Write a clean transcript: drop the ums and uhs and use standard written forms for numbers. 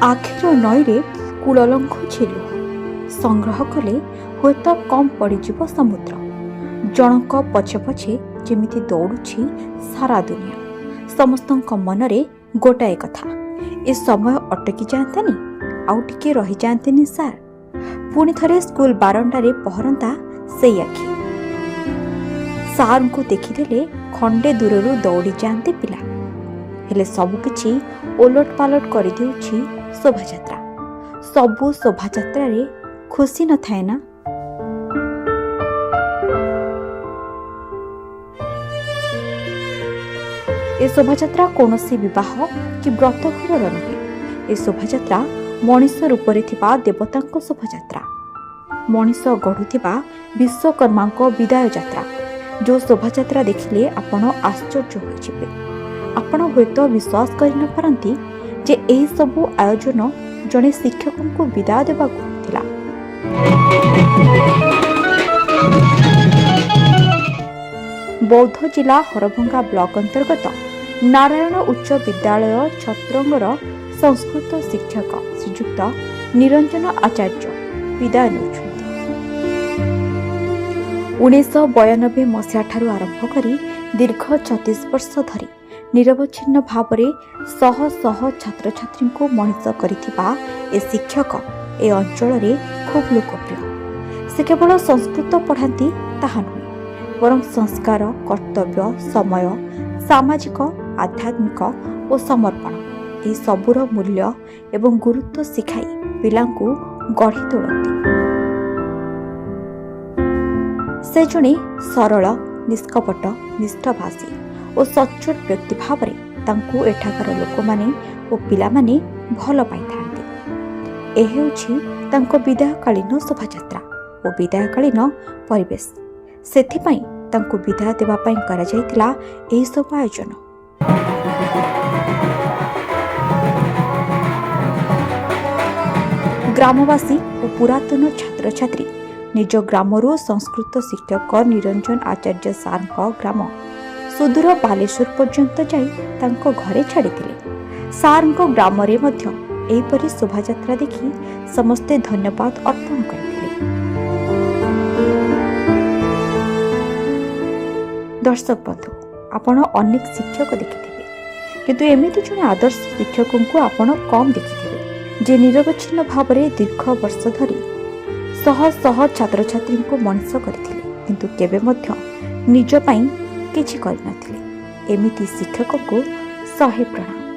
ଆଖିର ନଈରେ କୂଳ ଲଙ୍ଘୁଛି ଲୁହ, ସଂଗ୍ରହ କଲେ ହୁଏତ କମ୍ ପଡ଼ିଯିବ ସମୁଦ୍ର। ଜଣଙ୍କ ପଛେ ପଛେ ଯେମିତି ଦୌଡ଼ୁଛି ସାରା ଦୁନିଆ। ସମସ୍ତଙ୍କ ମନରେ ଗୋଟାଏ କଥା, ଏ ସମୟ ଅଟକି ଯାଆନ୍ତାନି, ଆଉ ଟିକେ ରହିଯାଆନ୍ତେନି ସାର୍, ପୁଣି ଥରେ ସ୍କୁଲ ବାରଣ୍ଡାରେ ପହରନ୍ତା ସେଇ ଆଖି। ସାର୍ଙ୍କୁ ଦେଖିଦେଲେ ଖଣ୍ଡେ ଦୂରରୁ ଦୌଡ଼ି ଯାଆନ୍ତି ପିଲା। ହେଲେ ସବୁକିଛି ଓଲଟ ପାଲଟ କରିଦେଉଛି ଶୋଭାଯାତ୍ରା। ସବୁ ଶୋଭାଯାତ୍ରାରେ ଖୁସି ନଥାଏ ନା। ଏ ଶୋଭାଯାତ୍ରା କୌଣସି ବିବାହ କି ବ୍ରତଘରର ନୁହେଁ। ଏ ଶୋଭାଯାତ୍ରା ମଣିଷ ରୂପରେ ଥିବା ଦେବତାଙ୍କ ଶୋଭାଯାତ୍ରା, ମଣିଷ ଗଢ଼ୁଥିବା ବିଶ୍ୱକର୍ମାଙ୍କ ବିଦାୟ ଯାତ୍ରା। ଯେଉଁ ଶୋଭାଯାତ୍ରା ଦେଖିଲେ ଆପଣ ଆଶ୍ଚର୍ଯ୍ୟ ହୋଇଯିବେ। ଆପଣ ହୁଏତ ବିଶ୍ୱାସ କରିନପାରନ୍ତି ଯେ ଏହିସବୁ ଆୟୋଜନ ଜଣେ ଶିକ୍ଷକଙ୍କୁ ବିଦାୟ ଦେବାକୁ ଥିଲା। ବୌଦ୍ଧ ଜିଲ୍ଲା ହରଭଙ୍ଗା ବ୍ଲକ ଅନ୍ତର୍ଗତ ନାରାୟଣ ଉଚ୍ଚ ବିଦ୍ୟାଳୟ ଛତ୍ରଙ୍ଗର ସଂସ୍କୃତ ଶିକ୍ଷକ ଶ୍ରୀଯୁକ୍ତ ନିରଞ୍ଜନ ଆଚାର୍ଯ୍ୟ ବିଦାୟ ନେଉଛନ୍ତି। 1992 ମସିହାଠାରୁ ଆରମ୍ଭ କରି ଦୀର୍ଘ 36 ବର୍ଷ ଧରି ନିରବଚ୍ଛିନ୍ନ ଭାବରେ ଶହ ଶହ ଛାତ୍ରଛାତ୍ରୀଙ୍କୁ ମଣିଷ କରିଥିବା ଏ ଶିକ୍ଷକ ଏ ଅଞ୍ଚଳରେ ଖୁବ୍ ଲୋକପ୍ରିୟ। ସେ କେବଳ ସଂସ୍କୃତ ପଢ଼ାନ୍ତି ତାହା ନୁହେଁ, ବରଂ ସଂସ୍କାର, କର୍ତ୍ତବ୍ୟ, ସମୟ, ସାମାଜିକ, ଆଧ୍ୟାତ୍ମିକ ଓ ସମର୍ପଣ ଏହି ସବୁର ମୂଲ୍ୟ ଏବଂ ଗୁରୁତ୍ୱ ଶିଖାଇ ପିଲାଙ୍କୁ ଗଢ଼ି ତୋଳନ୍ତି। ସେ ଜଣେ ସରଳ, ନିଷ୍କପଟ, ମିଷ୍ଟଭାଷୀ ଓ ସଚ୍ଚୋଟ ବ୍ୟକ୍ତି ଭାବରେ ତାଙ୍କୁ ଏଠାକାର ଲୋକମାନେ ଓ ପିଲାମାନେ ଭଲ ପାଇଥାନ୍ତି। ଏ ହେଉଛି ତାଙ୍କ ବିଦାୟକାଳୀନ ଶୋଭାଯାତ୍ରା ଓ ବିଦାୟକାଳୀନ ପରିବେଶ। ସେଥିପାଇଁ ତାଙ୍କୁ ବିଦାୟ ଦେବା ପାଇଁ କରାଯାଇଥିଲା ଏହିସବୁ ଆୟୋଜନ। ଗ୍ରାମବାସୀ ଓ ପୁରାତନ ଛାତ୍ରଛାତ୍ରୀ ନିଜ ଗ୍ରାମରୁ ସଂସ୍କୃତ ଶିକ୍ଷକ ନିରଞ୍ଜନ ଆଚାର୍ଯ୍ୟ ସାର୍ଙ୍କ ଗ୍ରାମ ସୁଦୂର ବାଲେଶ୍ୱର ପର୍ଯ୍ୟନ୍ତ ଯାଇ ତାଙ୍କ ଘରେ ଛାଡ଼ିଥିଲେ। ସାର୍ଙ୍କ ଗ୍ରାମରେ ମଧ୍ୟ ଏହିପରି ଶୋଭାଯାତ୍ରା ଦେଖି ସମସ୍ତେ ଧନ୍ୟବାଦ ଅର୍ପଣ କରିଥିଲେ। ଦର୍ଶକ ବନ୍ଧୁ, ଆପଣ ଅନେକ ଶିକ୍ଷକ ଦେଖିଥିବେ, କିନ୍ତୁ ଏମିତି ଜଣେ ଆଦର୍ଶ ଶିକ୍ଷକଙ୍କୁ ଆପଣ କମ୍ ଦେଖିଥିବେ, ଯେ ନିରବଚ୍ଛିନ୍ନ ଭାବରେ ଦୀର୍ଘ ବର୍ଷ ଧରି ଶହ ଶହ ଛାତ୍ରଛାତ୍ରୀଙ୍କୁ ମଣିଷ କରିଥିଲେ, କିନ୍ତୁ କେବେ ମଧ୍ୟ ନିଜ ପାଇଁ କିଛି କରିନଥିଲେ। ଏମିତି ଶିକ୍ଷକଙ୍କୁ 100 ପ୍ରଣାମ।